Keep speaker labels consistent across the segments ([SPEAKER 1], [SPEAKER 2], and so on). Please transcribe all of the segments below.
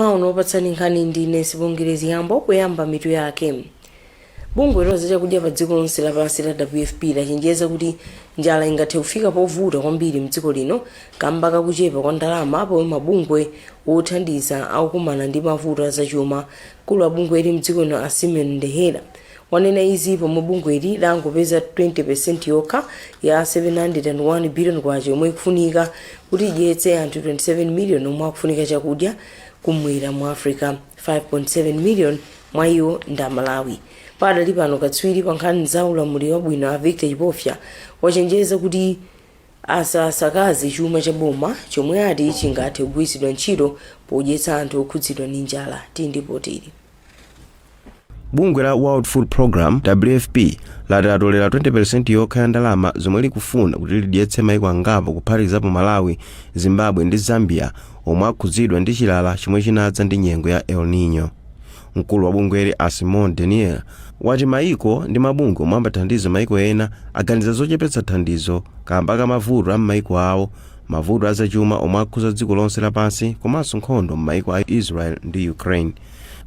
[SPEAKER 1] Maono opatsani nkhani ndine Sibongere Ziyambo. Kuyamba mitu yake. Bungwe loza chakudya pa dziko lonse lapansi la WFP lachenjeza kuti njala ingathe kufika povuta kwambiri mdziko lino kamba kakuchepa kwa ndalama, pomwe mabungwe wothandiza akukumana ndi mavuto azachuma. Mkulu wa bungweli mdziko lino, a Simon Ndehera, wanena izi pomwe bungweli langopeza 20% yokha ya 701 billion kwacha yomwe ikufunika kuti idyetse anthu 27 million omwe akufunika chakudya kumwera mu Africa. 5.7 million mwa iwo ndi Amalawi. Padali pano, katswiri pa nkhani za ulamuliro wabwino a Victor Chipofya wachenjeza kuti asasakaze chuma cha boma chomwe ati chingathe kugwiritsidwa ntchito podyetsa anthu okhudzidwa ndi njala. Tindi potili.
[SPEAKER 2] Bungwe la World Food Program, WFP, lati atolera 20% yokha ya ndalama zomwe likufuna kuti lidyetse maiko angapo, kuphatikizapo Malawi, Zimbabwe ndi Zambia, omwe akhudzidwa ndi chilala chomwe chinadza ndi nyengo ya El Nino. Mkulu wa bungweli a Simon Daniel wati maiko ndi mabungwe omwe amathandiza maiko ena aganiza zochepetsa thandizo kamba ka mavuto a m'maiko awo, mavuto azachuma omwe akhuza dziko lonse lapansi, komanso nkhondo m'maiko a Israel ndi Ukraine.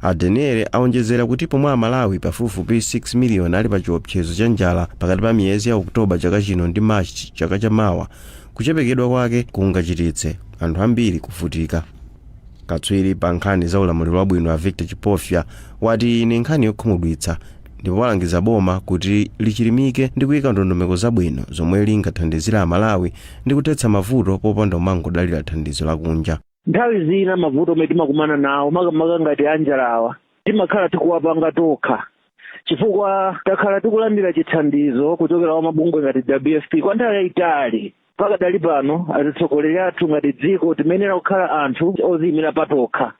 [SPEAKER 2] A Daniel awonjezera kuti pomwe Amalawi pafupifupi 6 miliyoni ali pa chiopsezo cha njala pakati pa miyezi ya Okutoba chaka chino ndi Machi chaka chamawa, kuchepekedwa kwake kungachititse anthu ambiri kuvutika. Katswiri pa nkhani za ulamuliro wabwino a Victor Chipofya wati ni nkhani yokhumudwitsa, ndipo walangiza boma kuti lichilimike ndi kuyika ndondomeko zabwino zomwe lingathandizire Amalawi ndi kuthetsa mavuto popanda kumangodalira thandizo lakunja.
[SPEAKER 3] Nthawi zina mavuto omwe timakumana nawo, makamaka ngati anjalawa, timakhala tikuwapanga tokha, chifukwa takhala tikulandira chithandizo kuchokera kwa mabungwe ngati WFP kwa nthawi yayitali. Pakadali pano, atitsogoleri athu, ngati dziko timayenera kukhala anthu oziyimira patokha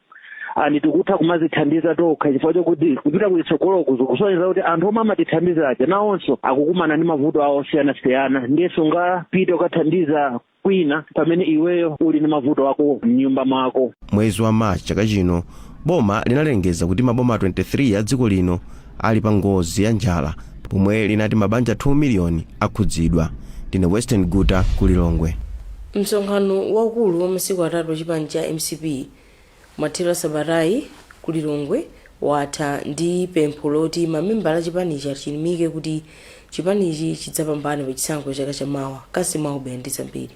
[SPEAKER 3] ani tikutha kumazithandiza tokha, chifukwa chokuti kupita kuitsogoloku zikusonyeza kuti anthu omwe amatithandiza aja nawonso akukumana ndi mavuto awo osiyanasiyana. Ndiye sungapite ukathandiza kwina pamene iweyo uli ndi mavuto ako mnyumba mwako.
[SPEAKER 2] Mwezi wa Machi chaka chino, boma linalengeza kuti maboma 23 a dziko lino ali pa ngozi ya njala, pomwe linati mabanja 2 miliyoni akhudzidwa. Ndine Western Guta ku Lilongwe.
[SPEAKER 1] Msonkhano waukulu wa masiku 3 wa chipani cha MCP mathero a sabatayi ku Lilongwe watha ndi pempho loti mamembala a chipanichi achilimike kuti chipanichi chidzapambane pa chisankho chaka chamawa. Kasimu Aube ndi zambiri.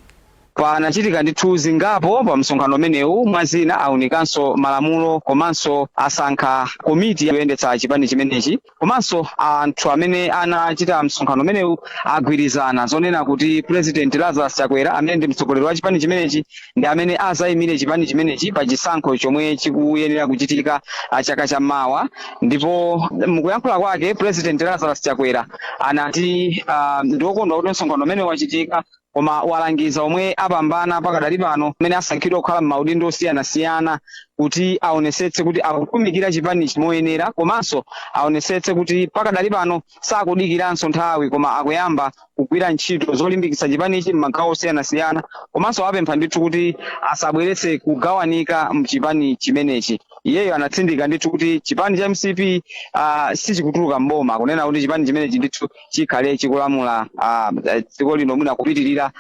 [SPEAKER 4] Panachitika ndithu zingapo pa msonkhano umenewu. Mwazina, aunikanso malamulo, komanso asankha komiti yoyendetsa chipani chimenechi, komanso anthu amene anachita msonkhano umenewu agwirizana zonena kuti President Lazarus Chakwera, amene ndi mtsogoleri wa chipani chimenechi, ndi amene azayimire chipani chimenechi pa chisankho chomwe chikuyenera kuchitika chaka chammawa. Ndipo mukuyankhula kwake, President Lazarus Chakwera anati ndiwokondwa kuti msonkhano umene wachitika, koma walangiza omwe apambana pakadali pano, amene asankhidwa kukhala m'maudindo osiyanasiyana, kuti aonesetse kuti akutumikira chipanichi moyenera, komanso aonesetse kuti pakadali pano sakudikiranso nthawi, koma akuyamba kugwira ntchito zolimbikitsa chipanichi m'magawo osiyanasiyana. Komanso apempha ndithu kuti asabweretse kugawanika mchipani chimenechi. Iyeyo anatsindika ndithu kuti chipani cha MCP sichikutuluka mboma, kunena kuti chipani chimenechi ndithu chikhale chikulamula dziko lino mwina kupitirira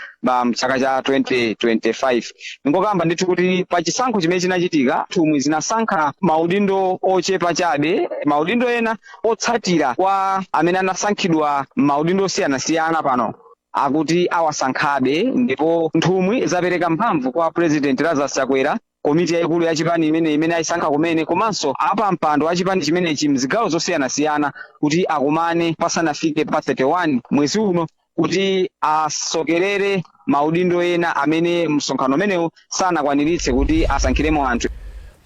[SPEAKER 4] mchaka cha 2025. Ngokamba ndithu kuti pa chisankho chimene chinachitika, nthumwi zinasankha maudindo ochepa chabe. Maudindo ena otsatira kwa amene anasankhidwa maudindo osiyanasiyana pano akuti awasankhabe. Ndipo nthumwi zapereka mphamvu kwa President Lazarus Chakwera, komiti yayikulu ya chipani imene ayisankha kumene, komanso apa mpando wa chipani chimenechi mzigawo zosiyanasiyana, kuti akumane pasanafike pa 31 mwezi uno kuti asokerere maudindo ena amene msonkhano umenewu sanakwaniritse kuti asankhiremo anthu.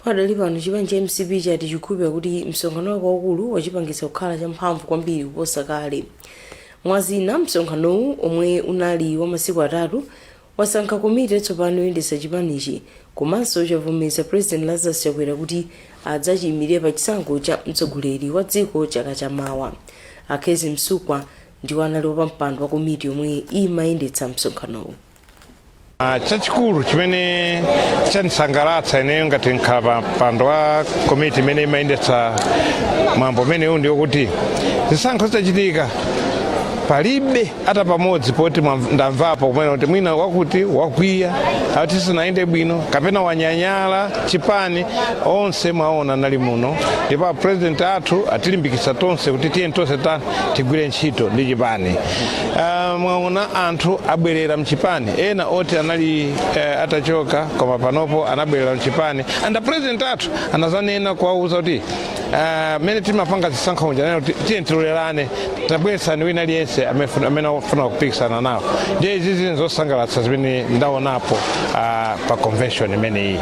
[SPEAKER 1] Padali pano, chipani cha MCP chati chikukhulupirira kuti msonkhano wake waukulu wachipangitsa kukhala champhamvu kwambiri kuposa kale. Mwazina, msonkhanowu omwe unali wa masiku 3 wasankha komiti yatsopano yoyendetsa chipanichi, komanso chavomereza President Lazarus Chakwera kuti adzachiyimirire pa chisankho cha mtsogoleri wa dziko chaka chamawa. Akhezi Msukwa ndiwo anali wapampando wa komiti yomwe imayendetsa msonkhanowu.
[SPEAKER 5] Chachikulu chimene chandisangalatsa ineyo ngati nkhala pa mpando wa komiti imene imayendetsa mwambo umenewu ndiyo kuti zisankho zitachitika, Palibe ata pamodzi poti ndamvapo kumene kuti mwina wakuti wakwiya, ati sinaende bwino kapena wanyanyala chipani. Onse mwaona nali muno, ndipo a president athu atilimbikitsa tonse kuti tiye tonse tigwire ntchito ndi chipani. Mwaona anthu abwerera mchipani, ena oti anali atachoka, koma panopo anabwerera mchipani. And president athu anazanena kuwauza kuti mmene timapanga zisankho muja, anena kuti tiye tilolerane, tabweretsani wina aliyense amene afuna kupikisana nawo. Ndiye izi zinthu zosangalatsa zimene ndaonapo pa convention imeneyi.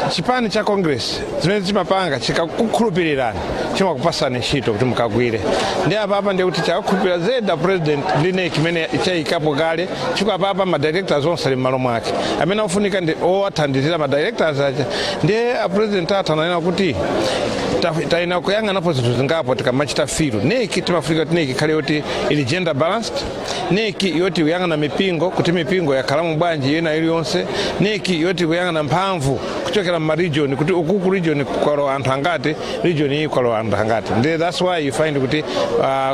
[SPEAKER 5] Chipani cha Congress zimene chimapanga, chikakukhulupirirani chimakupasani ntchito kuti mukagwire. Ndi apapa ndiye kuti chakakhulupirira zeda president ndi NEC imene chayikapo kale, chifukwa apapa ma directors onse ali m'malo mwake, amene akufunika ndi owathandizira ma directors aja. Ndiye a president athu ananena kuti tayina kuyang'anapo zinthu zingapo tikamachita fill NEC. Timafunika kuti NEC ikhale yoti ili gender balanced, NEC yoti kuyang'ana mipingo, kuti mipingo yakhalamo bwanji ina iliyonse, NEC yoti kuyang'ana mphamvu kuchokera mma region, kuti uku ku region kwalowa anthu angati, region iyi kwalowa anthu angati. Ndiye that's why you find kuti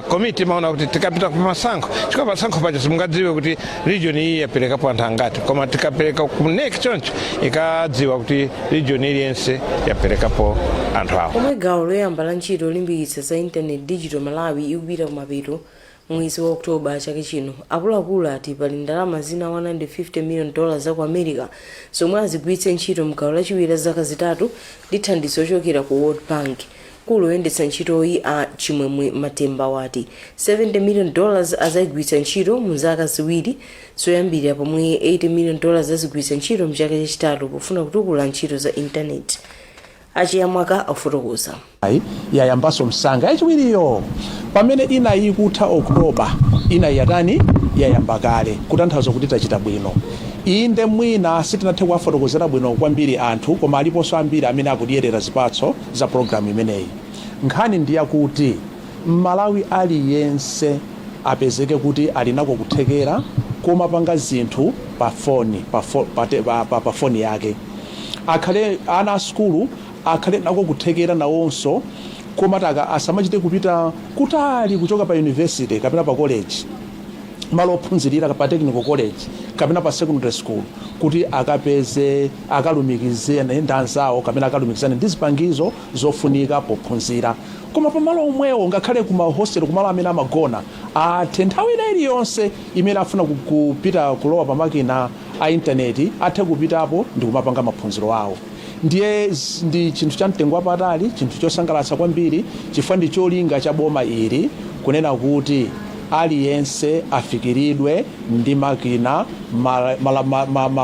[SPEAKER 5] committee imaona kuti tikapita ku masankho, chifukwa pasankho pacho simungadziwe kuti region iyi yaperekapo anthu angati, koma tikapereka ku NEC choncho ikadziwa kuti region iliyonse yaperekapo anthu awo.
[SPEAKER 1] Pomwe gawo loyamba la ntchito yolimbikitsa za internet, Digital Malawi, ikupita kumapeto mwezi wa Oktoba chaka chino, akuluakulu ati pali ndalama zina $150 million za ku America zomwe azigwiritse ntchito mgawo lachiwiri la zaka 3 ndi thandizo lochokera ku World Bank. Mkulu woyendetsa ntchitoyi, a Chimwemwe Matemba, wati $70 million azayigwiritsa ntchito mu zaka 2 zoyambirira, pomwe $80 million azigwiritsa ntchito mchaka chachitatu pofuna kutukula ntchito za intaneti. Achiyamwaka afotokoza.
[SPEAKER 6] Ayi, yayambanso msanga yachiwiriyo. Pamene ina ikutha Oktoba, ina yatani? Yayamba kale, kutanthauza kuti tachita bwino. Inde, mwina sitinathe kuwafotokozera bwino kwambiri anthu, koma aliponso ambiri amene akudyerera zipatso za pologalamu imeneyi. Nkhani ndiyakuti Mmalawi aliyense apezeke kuti ali nako kuthekera komapanga zinthu pa foni, pa foni yake. Akhale ana a sukulu akhale nako kuthekera nawonso komataka asamachite kupita kutali kuchoka pa university kapena pa college, malo ophunzirira pa technical college kapena pa secondary school, kuti akapeze, akalumikizane ndi anzawo kapena akalumikizane ndi zipangizo zofunika pophunzira, koma pamalo omwewo, ngakhale kuma hostel, kumalo amene amagona, athe nthawi ina iliyonse imene afuna kupita kulowa pa makina a intaneti, athe kupitapo ndi kumapanga maphunziro awo. Ndiye ndi chinthu cha mtengo wapatali, chinthu chosangalatsa kwambiri, chifukwa ndi cholinga cha boma ili kunena kuti aliyense afikiridwe ndi makina,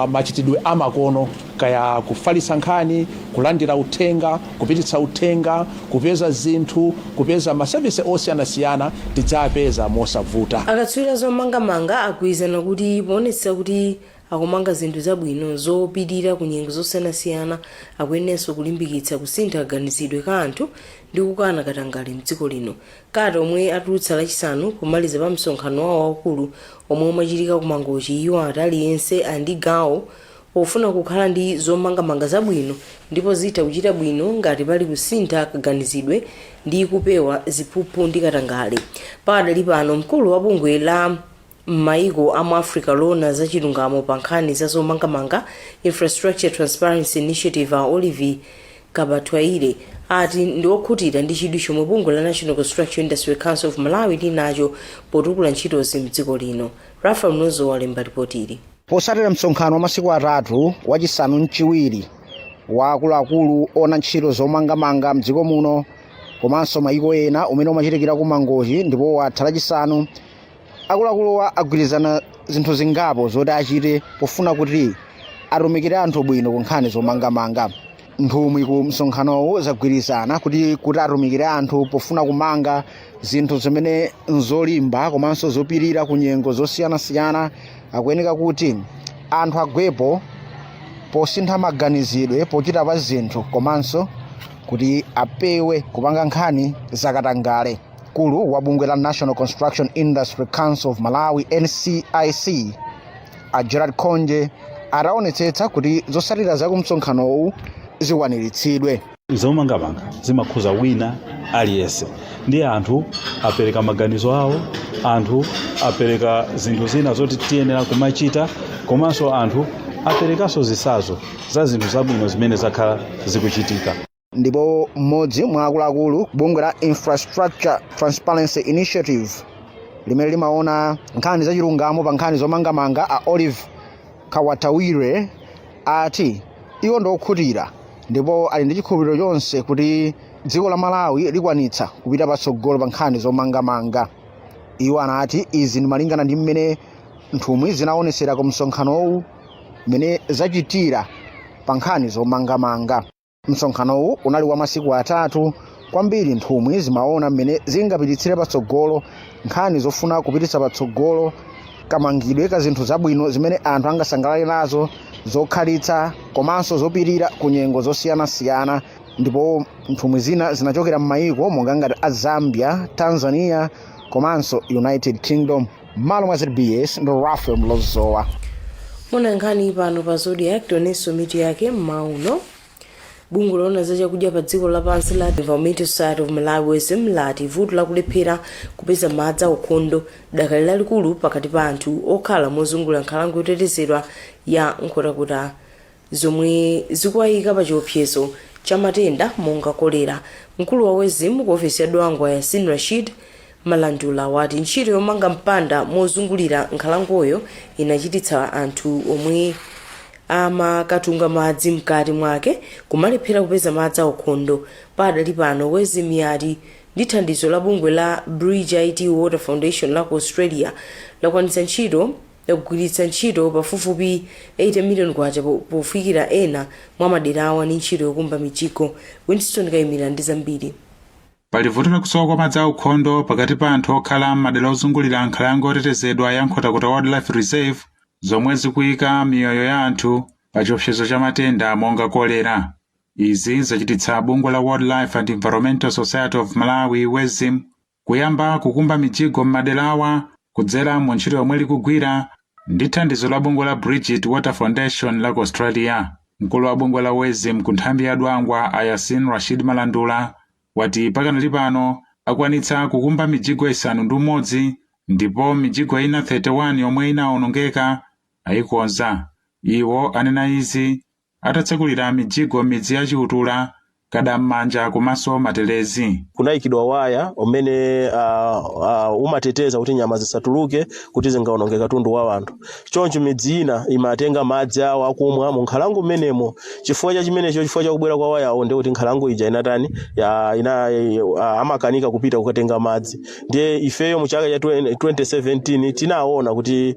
[SPEAKER 6] machitidwe amakono, kaya kufalitsa nkhani, kulandira uthenga, kupititsa uthenga, kupeza zinthu, kupeza ma service osiyanasiyana, tidzapeza mosavuta.
[SPEAKER 1] Akatswiri zomangamanga agwirizana kuti poonetsa kuti akumanga zinthu zabwino zopirira ku nyengo zosiyanasiyana, akuyeneranso kulimbikitsa kusintha kaganizidwe ka anthu ndi kukana katangale mdziko lino. Kalata omwe atulutsa Lachisanu pomaliza pa msonkhano wawo waukulu omwe umachitika ku Mangochi, iwo ati aliyense ali ndi gawo pofuna kukhala ndi zomangamanga zabwino, ndipo zitha kuchita bwino ngati pali kusintha kaganizidwe ndi kupewa ziphuphu ndi katangale. Padali pano, mkulu wa bungwe la m'mayiko amu Africa loona za chilungamo pa nkhani za zomangamanga, Infrastructure Transparency Initiative, a Olivier Kabatwaire, ati ndi okhutira ndi chidwi chomwe bungwe la National Construction Industry Council of Malawi lili nacho potukula ntchitozi mdziko lino. Rafael Mnozo walemba ripoti ili.
[SPEAKER 7] Potsatira msonkhano wa masiku 3 wachisanu mchiwiri wa akuluakulu ona ntchito zomangamanga mdziko muno komanso mayiko ena, umene umachitikira ku Mangochi ndipo watha Lachisanu, akuluakuluwa agwirizana zinthu zingapo zoti achite pofuna kuti atumikire anthu bwino ku nkhani zomangamanga. Nthumwi ku msonkhanowu zagwirizana kuti atumikire anthu pofuna kumanga zinthu zimene nzolimba komanso zopirira ku nyengo zosiyanasiyana, akuyeneka kuti anthu agwepo posintha maganizidwe pochita pa zinthu, komanso kuti apewe kupanga nkhani zakatangale. Mkulu wa bungwe la National Construction Industry Council of Malawi, NCIC, a Gerard Khonje, ataonetsetsa kuti zotsatira za kumsonkhanowu zikwaniritsidwe.
[SPEAKER 8] Zomangamanga zimakhuza wina Aliyense ndi anthu apereka maganizo awo, anthu apereka zinthu zina zoti tiyenera kumachita, komanso anthu aperekanso zitsanzo za zinthu zabwino zimene zakhala zikuchitika.
[SPEAKER 7] Ndipo mmodzi mwa akuluakulu bungwe la Infrastructure Transparency Initiative limene limaona nkhani zachilungamo pa nkhani zomangamanga, a Olive Kawatawire, ati iwo ndiokhutira ndipo ali ndi chikhulupiriro chonse kuti dziko la Malawi likwanitsa kupita patsogolo pa nkhani zomangamanga. Iwo anati izi ndi malingana ndi mmene nthumwi zinaonesera ku msonkhanowu mmene zachitira pa nkhani zomangamanga. Msonkhanowu unali wa masiku 3. Kwambiri nthumwi zimaona mmene zingapititsire patsogolo nkhani zofuna kupititsa patsogolo kamangidwe ka zinthu zabwino zimene anthu angasangalale nazo, zokhalitsa komanso zopirira ku nyengo zosiyanasiyana. Ndipo nthumwi zina zinachokera m'mayiko monga ngati a Zambia, Tanzania komanso United Kingdom. M'malo mwa ZBS ndi Rafael Mlozowa.
[SPEAKER 1] Muna nkhani pano pa Zodiak, tionenso mitu yake m'mauno. Bungwe loona za chakudya pa dziko lapansi la Environmental Society of Malawi, WEZM, lati vuto lakulephera kupeza madzi aukhondo dakali lalikulu pakati pa anthu okhala mozungulira nkhalango yotetezedwa ya Nkhotakota, zomwe zikuwayika pa chiopsezo cha matenda monga kolera. Mkulu wa WEZM ku ofesi ya Dwangwa, Yasin Rashid Malandula, wati ntchito yomanga mpanda mozungulira nkhalangoyo inachititsa anthu omwe amakatunga madzi mkati mwake kumalephera kupeza madzi aukhondo. Padali pano WEZM yati ndi thandizo la bungwe la Bridge It Water Foundation la ku Australia lakwanitsa ntchito kugwiritsa ntchito pafupifupi 80 million kwacha pofikira ena mwa madera awa ndi ntchito yokumba mijigo. Winston Kayimira ndi zambiri.
[SPEAKER 9] Pali vuto lakusowa kwa madzi aukhondo pakati pa anthu okhala m'madera ozungulira nkhalango yotetezedwa ya Nkhotakota Wildlife Reserve, zomwe zikuyika miyoyo ya anthu pa chiopsezo cha matenda monga kolera. Izi zachititsa bungwe la Wildlife and Environmental Society of Malawi, WEZM, kuyamba kukumba mijigo m'maderawa kudzera mu ntchito yomwe likugwira ndi thandizo la bungwe la Bridgit Water Foundation la ku Australia. Mkulu wa bungwe la WEZM ku nthambi ya Dwangwa, Ayasin Rashid Malandula, wati pakanali pano akwanitsa kukumba mijigo 6 ndipo mijigo ina 31 yomwe inawonongeka ayikonza. Iwo anena izi atatsekulira mijigo midzi ya Chiutula, Kadam'manja komanso Matelezi.
[SPEAKER 10] Kunayikidwa waya umene umateteza kuti nyama zisatuluke kuti zingaononge katundu wa anthu. Choncho midzi ina imatenga madzi awo akumwa mu nkhalango mmenemo. Chifukwa cha chimenecho, chifukwa cha kubwera kwa wayawo, ndiye kuti nkhalango ija inatani ya, ina amakanika kupita kukatenga madzi. Ndiye ifeyo mu chaka cha 20 2017 tinaona kuti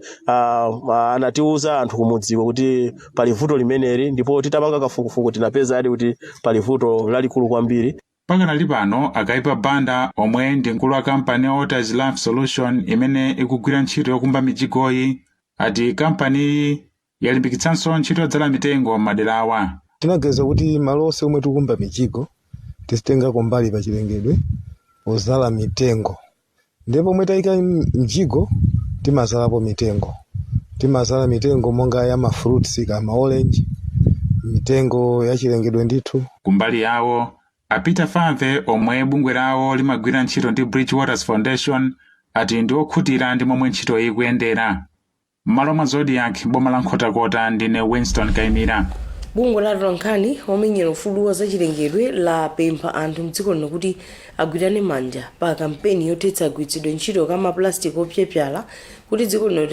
[SPEAKER 10] anatiuza anthu kumudziko kuti pali vuto limeneli, ndipo titapanga kafukufuku tinapeza adi kuti pali vuto lalikulu kwambiri.
[SPEAKER 9] Pakanali pano Akaipa Banda, omwe ndi mkulu wa kampani ya Waters Life Solution imene ikugwira ntchito yokumba mijigoyi, ati kampaniyi yalimbikitsanso ntchito yodzala mitengo m'maderawa.
[SPEAKER 11] Tinaganiza kuti malo onse omwe tikumba mijigo tizitengako mbali pa chilengedwe pozala mitengo, ndipo pomwe tayika mjigo timazalapo mitengo. Timazala mitengo monga ya ma fruits kama orange, mitengo ya chilengedwe ndithu.
[SPEAKER 9] Kumbali yawo, a Peter Fave, omwe bungwe lawo limagwira ntchito ndi Bridge Waters Foundation, ati ndi okhutira ndi momwe ntchito ikuyendera. M'malo mwa Zodiak, boma la Nkhotakota, ndine Winston Kaimira.
[SPEAKER 1] Bungwe la atolankhani omenyera ufulu wa zachilengedwe lapempha anthu mdziko lino kuti agwirane manja pa kampeni yothetsa kugwiritsidwe ntchito ka mapulastiki opyapyala kuti dziko lino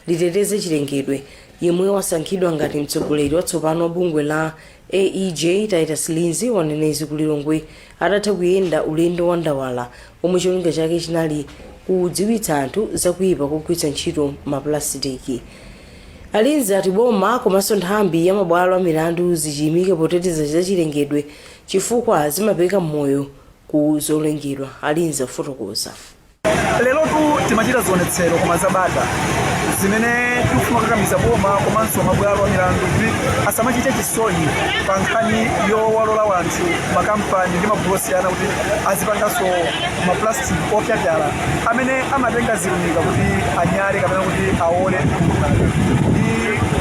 [SPEAKER 1] liteteze chilengedwe. Yemwe wasankhidwa ngati mtsogoleri watsopano wa bungwe la AEJ, Titus Lindsay, wanena izi ku Lilongwe atatha kuyenda ulendo wa ndawala omwe cholinga chake chinali kudziwitsa anthu zakuyipa kogwiritsa ntchito mapulastiki. Alinzi ati boma komanso nthambi ya mabwalo a milandu zichiyimike poteteza zachilengedwe chifukwa zimapereka moyo ku zolengedwa. Alinzi afotokoza.
[SPEAKER 12] Lerotu timachita zionetsero koma zabata zimene tikufuna kukakamiza boma komanso mabwalo a milandu kuti asamachite chisoni pa nkhani yowalola wanthu, makampani ndi magulu osiyana kuti azipanganso maplastic opyapyala amene amatenga zilumika kuti anyale kapena kuti aole. Ndi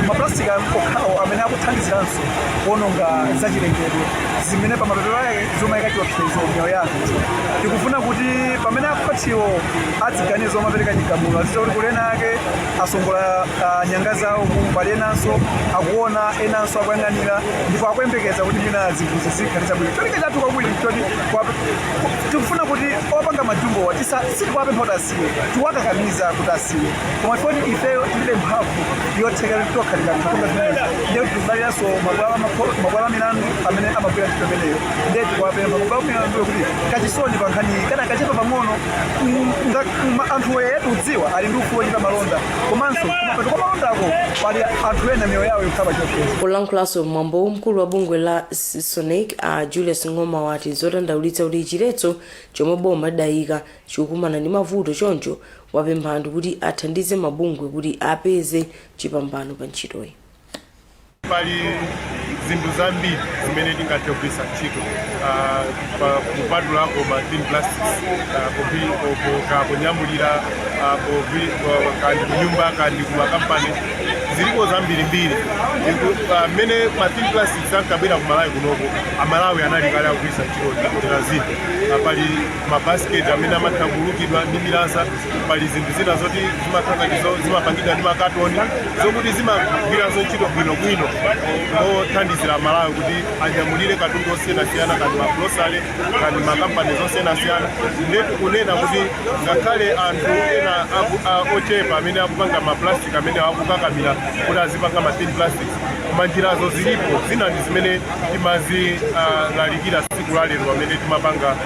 [SPEAKER 12] maplastic okhawo amene akutha Zikuthandiziranso kuononga zachilengedwe zimene pamapeto ake zimayika chiopsezo miyoyo ya anthu. Tikufuna kuti pamene akhothiwo adziganiza omapereka chigamulo, azidziwa kuti kuli ena ake asongola nyanga zawo, pali enanso akuona, enanso akuyang'anira, ndipo akuyembekeza kuti mwina zinthu zikhale zabwino. Cholinga chathu kwambiri choti tikufuna kuti opanga majumbowa sitikuwapempha kuti asiye, tikuwakakamiza kuti asiye. Koma chifukwa ifeyo tilibe mphamvu yothekera kuti tokha tingathe zimenezi, ndiye kuti tikudaliranso mabwalo a milandu amene amagwira ntchito imeneyo. Ndiye tikuwapempha mabwalo a milandu kuti kachisoni pa nkhani iyi kana kachepa pang'ono. Anthu yetu kudziwa ali ndi ufulu wochita malonda, komanso kumapeto kwa malondako pali anthu ena miyoyo yawo ikukhala pachiopsezo.
[SPEAKER 1] Polankhulaso mwambo, mkulu wa bungwe la SONEC a Julius Ng'oma wati zodandaulitsa kuti chiletso chomwe boma lidayika chikukumana ndi mavuto, choncho wapempha anthu kuti athandize mabungwe kuti apeze chipambano pa ntchitoyi.
[SPEAKER 13] Pali zinthu zambiri zimene tingathe kugwiritsa ntchito kupatulako ma thin plastics ponyamulira, kandi kunyumba kandi kumakampani, ziliko zambirimbiri. Mmene ma thin plastics ankabwera ku Malawi kunoko, Amalawi anali kale akugwiritsa ntchito njira zina. Pali mabasiketi amene amatha kulukidwa ndi milasa, pali zinthu zina zoti zimakhala ngati zimapangidwa ndi makatoni, zokuti zimagwiranso ntchito bwinobwino mothandizira Malawi kuti anyamulire katundu osiyanasiyana, kandi magrosale kandi makampani zosiyanasiyana. Ndiye tikunena kuti ngakhale anthu ena ochepa amene akupanga maplastic amene akukakamira kuti azipanga ma thin plastics, koma njirazo zilipo zina ndi zimene timazilalikira tsiku la lero pamene timapanga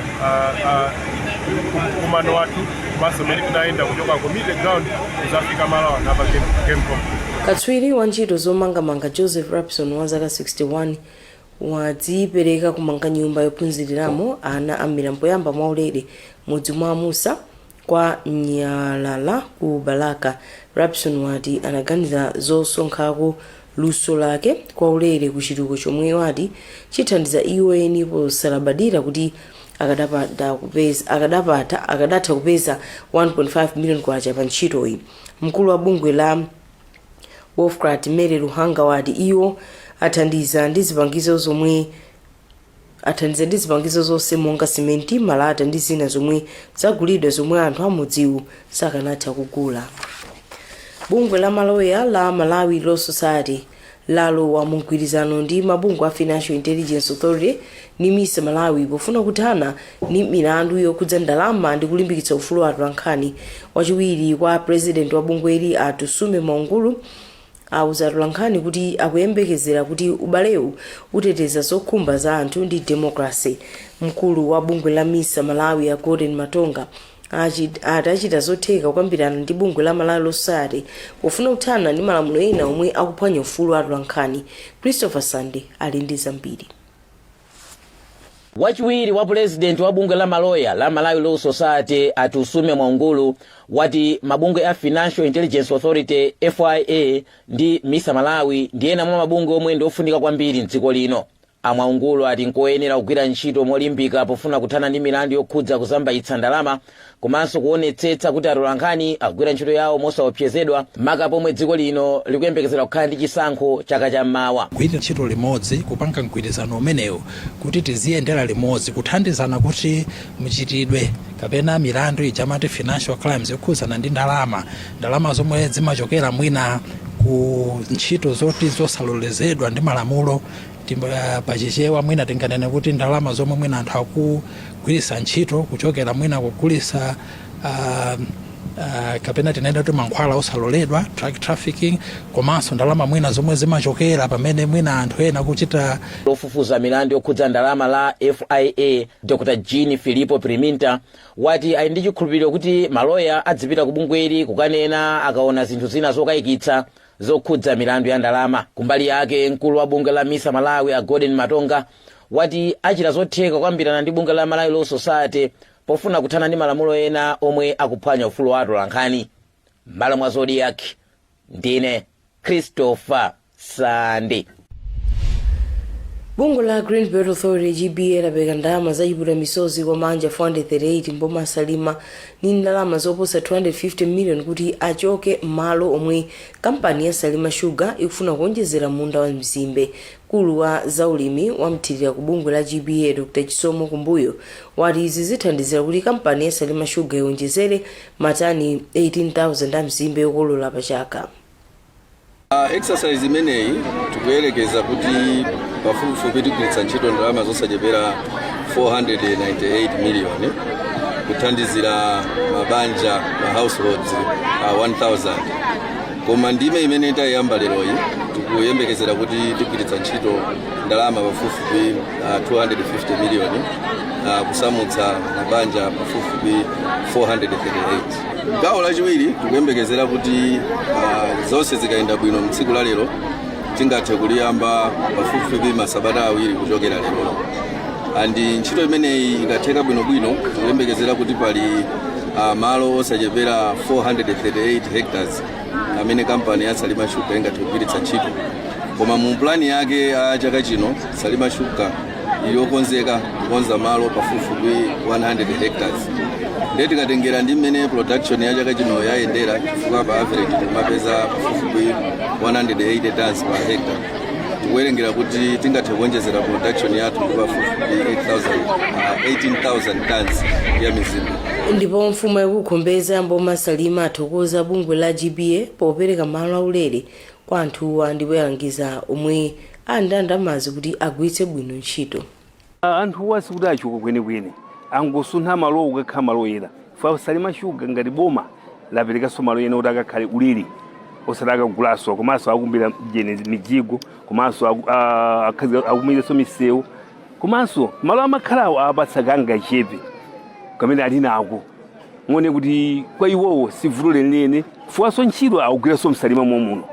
[SPEAKER 13] mkumano wathu, komanso mmene tinayenda kuchoka community ground kuzafika malo ano apa game complex.
[SPEAKER 1] Katswiri wa ntchito zomangamanga Joseph Rapson wa zaka 61 wadzipereka kumanga nyumba yophunziriramo ana a mmera mpoyamba mwaulere mudzi mwa Musa kwa Nyalala ku Balaka. Rapson wati anaganiza zosonkhako luso lake kwa ulere ku chitukuko chomwe wati chithandiza iwo eni, posalabadira kuti akadatha kupeza 1.5 million kwacha pa ntchitoyi. Mkulu wa bungwe la Wolfcrat Mary Luhanga wati iwo athandiza ndi zipangizo zonse monga simenti, malata ndi zina zomwe zagulidwa zomwe anthu amudziwu sakanatha kugula. Bungwe la maloya la Malawi Law Society lalowa mu mgwirizano ndi mabungwe a Financial Intelligence Authority ndi MISA Malawi pofuna kuthana ndi milandu yokhudza ndalama ndi kulimbikitsa ufulu wa atolankhani. Wachiwiri kwa president wa bungweli a Tusume Mwaungulu auza atolankhani kuti akuyembekezera kuti ubalewu uteteza zokhumba za anthu ndi democracy. Mkulu wa bungwe la MISA Malawi a Golden Matonga ati achita zotheka kukambirana ndi bungwe la Malawi Law Society pofuna kuthana ndi malamulo ena omwe akuphwanya ufulu wa atolankhani. Christopher Sande ali ndi zambiri.
[SPEAKER 14] Wachiwiri wa pulezidenti wa bungwe la maloya la Malawi Law Society a Tusume Mwaungulu wati mabungwe a Financial Intelligence Authority, FIA, ndi MISA Malawi ndi ena mwa mabungwe omwe ndi ofunika kwambiri mdziko lino. Amwaungulu ati nkoyenera kugwira ntchito molimbika pofuna kuthana ndi milandu yokhudza kuzambayitsa ndalama, komanso kuonetsetsa kuti atolankhani akugwira ntchito yawo mosaopsezedwa, maka pomwe dziko lino likuyembekezera kukhala ndi chisankho chaka cham'mawa.
[SPEAKER 15] Kugwira ntchito limodzi, kupanga mgwirizano umenewu kuti tiziyendera limodzi, kuthandizana kuti mchitidwe kapena milandu ija amati financial crimes yokhuzana ndi ndalama, ndalama zomwe zimachokera mwina ku ntchito zoti zosalolezedwa ndi malamulo, pachichewa mwina tinganene kuti ndalama zomwe mwina anthu akugwiritsa ntchito kuchokera mwina kugulitsa kapena tinene kuti mankhwala osaloledwa, drug trafficking, komanso ndalama mwina zomwe zimachokera pamene mwina anthu ena kuchita
[SPEAKER 14] Lofufuza milandu yokhudza ndalama la FIA Dr Jean Filippo Priminta wati ali ndi chikhulupiriro kuti maloya adzipita ku bungweli kukanena akaona zinthu zina zokayikitsa zokhudza milandu ya ndalama. Kumbali yake, mkulu wa bungwe la MISA Malawi a Gordon Matonga wati achita zotheka kukambirana ndi bungwe la Malawi Law Society pofuna kuthana ndi malamulo ena omwe akuphwanya ufulu wa atolankhani. M'malo mwa Zodiak, ndine Christopher Sande.
[SPEAKER 1] Bungwe la Green Belt Authority, GBA, lapereka ndalama zachiputa misozi kwa mabanja 438 mboma la Salima ndi ndalama zoposa 250 million kuti achoke m'malo omwe kampani ya Salima Sugar ikufuna kuonjezera munda wa mzimbe. Mkulu wa zaulimi wamthirira ku bungwe la GBA, Dr Chisomo Kumbuyo, wati izi zithandizira kuti kampani ya Salima Sugar iwonjezere matani 18,000 a mzimbe yokolola pa chaka.
[SPEAKER 16] Exercise imeneyi tikuyerekeza kuti pafupifupi tigwiritsa ntchito ndalama zosachepera 498 miliyoni kuthandizira mabanja, ma households 1000. Koma ndime imene tayiyamba leroyi tikuyembekezera kuti tigwiritsa ntchito ndalama pafupifupi 250 miliyoni kusamutsa mabanja pafupifupi 438. Gawo lachiwiri tikuyembekezera kuti zonse zikayenda bwino, mtsiku la lero tingathe kuliyamba pafupifupi masabata 2 kuchokera lero. And ntchito imeneyi ikatheka bwinobwino, tikuyembekezera kuti pali malo osachepera 438 hectares amene kampani ya Salima Sugar ingathe kugwiritsa ntchito. Koma mu plani yake a chaka chino, Salima Sugar ili yokonzeka kukonza malo pafupifupi 100 hectares. Ndiye tikatengera ndi mmene production ya chaka chino yayendera, chifukwa pa average tikumapeza pafupifupi 180 tons per hectare, tikuwerengera kuti tingathe kuonjezera production yathu ndi pafupifupi 18,000 tons ya mizimbe.
[SPEAKER 1] Ndipo mfumu yakukhombeza mboma Salima athokoza bungwe la GBA popereka malo aulere kwa anthuwa, ndipo yalangiza omwe ali ndi ndalamazi kuti agwiritse bwino ntchito.
[SPEAKER 17] Anthuwa sikuti achoka kwenikweni, angosuntha malo kukakhala malo ena. Fa Salima Sugar ngati boma laperekanso malo ena kuti akakhale ulere, osati akagulaso. Komanso akumbira jene mijigo, komanso akumiranso misewu, komanso malo amakhalawo apatsa kangachepe kamene ali nako ng'one, kuti kwa iwowo si vuto lenileni. Fuwanso ntchito akugwiranso mSalima momuno,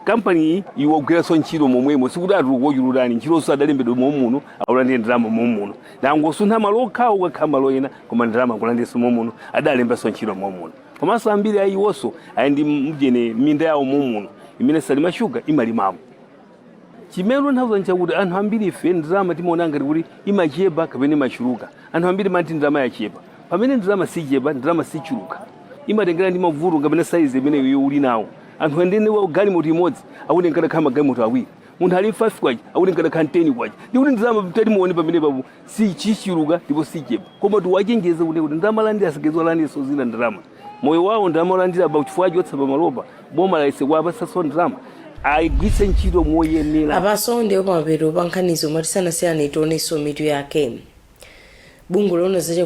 [SPEAKER 17] kampani iyi iwogwiranso ntchito momwemo, sikuti atuluka ochulutani ntchitonso, adalembedwa momuno, akulandira ndalama momuno. Nangosuntha malo okhawo kukakhala malo ena, koma ndalama akulandiranso momuno, adalembanso ntchito momuno. Komanso ambiri a iwonso ali ndi mjene minda yawo momuno imene Salima Sugar imalimamo. Chimene nthawi nchakuti anthu ambiri ife ndalama timaona ngati kuti imachepa kapena imachuluka. Anthu ambiri mati ndalama yachepa, pamene ndalama sichepa, ndalama sichuluka, imatengera ndi mavuto kapena saizi imene iwe uli nawo. Anthu andene wa galimoto imodzi akuti nkadakhala magalimoto awiri, munthu ali 5 kwacha akuti nkadakhala 10 kwacha. Ndikuti ndalama tatimuone pamene papo sichichuluka ndipo sichepa, koma tiwachenjeze kuti ndalama landira asagezwa landiso zina ndalama moyo wawo, ndalama olandira pa chifukwa chotsa pamalopa boma laise kuwapasaso ndalama ayigwiritse ntchito moyenera.
[SPEAKER 1] Apaso ndiwo pamapeto pa nkhanizo. Mwatisanasiyane, tionenso mitu yake. Bungwe loona zachakudya